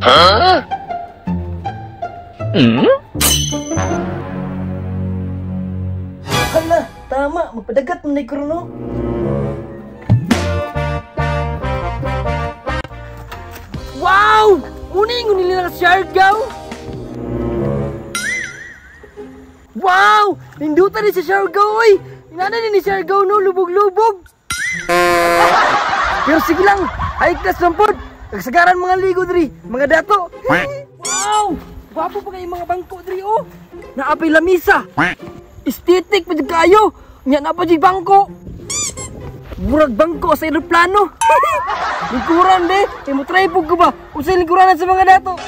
Huh? Hmm? Hala, tama, magpadagat man na no. Wow! Muna yung nila ng Siargao! Wow! Ninduta ni sa Siargao, oy! Inana ni Siargao, no? Lubog-lubog! Pero sige lang, high class lang pod! Nagsagaran mga ligo diri, mga dato! Wow! Gwapo pa kayo mga bangko diri, oh! Naapay lamisa! Aesthetic pa dyan kayo! Nya na pa dyan bangko! Murag bangko sa eroplano! Lingkuran be! Eh, mo try po ko ba? Usay lingkuranan sa mga dato!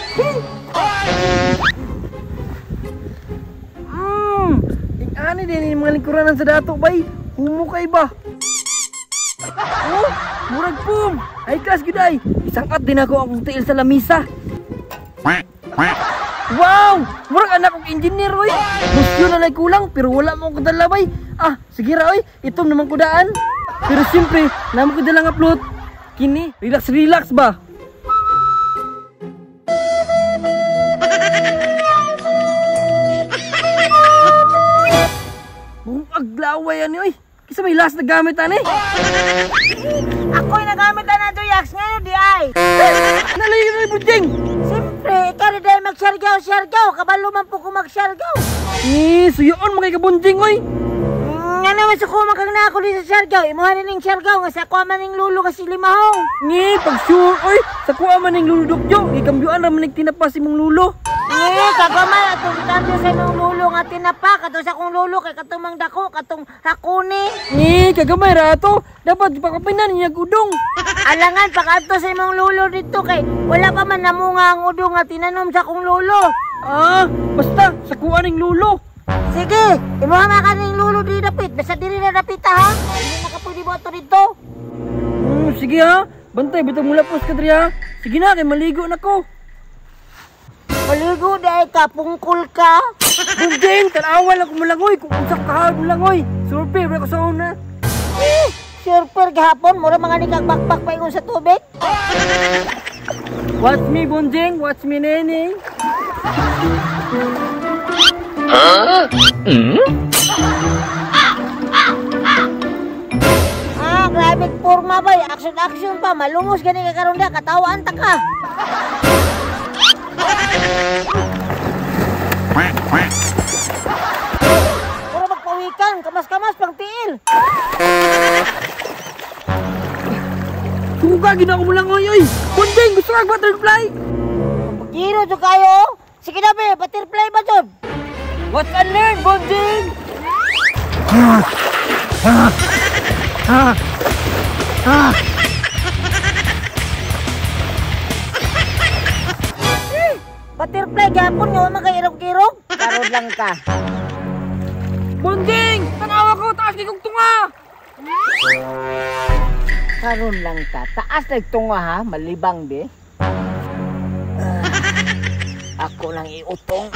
Ingani din yung mga lingkuranan sa dato, bay! Humukay ba? Oh! Murag pum! Ay, class gud ay! Isang at din ako ang tiil sa lamisa! Wow! Murag anak kong engineer, oy! Musyo na lang kulang, pero wala mo akong kadala, bay! Ah, sige ra, oy! Itom naman kudaan! Pero siyempre, naman ko dalang upload. Kini, relax relax ba? Buong aglaway ani, oy! Kisa may last na gamit ani? Ako'y nagamit na Joyax ngayon di ay! Nalayo na buding! Siyempre, ikaw rin dahil mag-Siargao-Siargao. Kabalo man po ko mag-Siargao. Eh, suyoon mga kabunjing, oy! Nga naman sa kumakag na ako din sa Siargao. Imuha na ning Siargao nga sa kuha man ning lulo kasi limahong. Ngi, pag sure, oy! Sa kuha man ning lulo dokyo. Gikambyuan ra man ning tinapa si mong lulo. Ngi, kagaman atong gikambyo sa imong lulo nga tinapa. Katong sa akong lulo kay katong mang dako, katong hakuni. Ngi, kagamay ra ato. Dapat ipakapinan niya udong. Alangan pag-adto sa imong lulo dito kay wala pa man namunga ang udong nga tinanom sa akong lulo. Ah, basta sa kuha ning lulo. Sige, imuha man ka ning lulo diri dapit. Basta diri na dapita ha. Hindi na ka pwede mo ato dito. Sige ha. Bantay bitong mulapos ka diri ha. Sige na kay maligo na ko. Maligo dai ka, pungkol ka. Bunjing, tan-awa lang kung malangoy. Kung unsa ka malangoy. Surfer ra ko sa una. Eh, surfer gihapon, mura mga nikag bakbak pa ingon sa tubig. Watch me, Bunjing. Watch me, Neneng. Huh? Hmm? Ah, grabe porma bay. Action-action pa. Malungos gani ka karon dia. Katawaan ta ka. Puro magpawikan, kamas-kamas pang tiil. Tuga gid ako mulangoy oy. Bunjing, gusto ka butterfly? Giro jud kayo. Sige na be, butterfly ba jud? Watch and learn, Bunjing. Butterfly gapon nga man kay irog-irog. Karon lang ka. Bunjing, tanawa ko taas kay kog tunga. Karon lang ka. Taas nag tunga ha, malibang be. Ako lang iutong.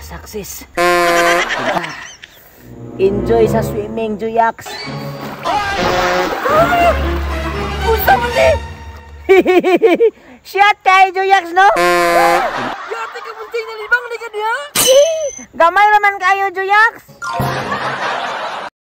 Success. Enjoy sa swimming, Joyax. Unsa man ni? Shot kay Joyax, no? Yati ka bunting nalibang ni ka diha. Gamay raman kayo, Joyax.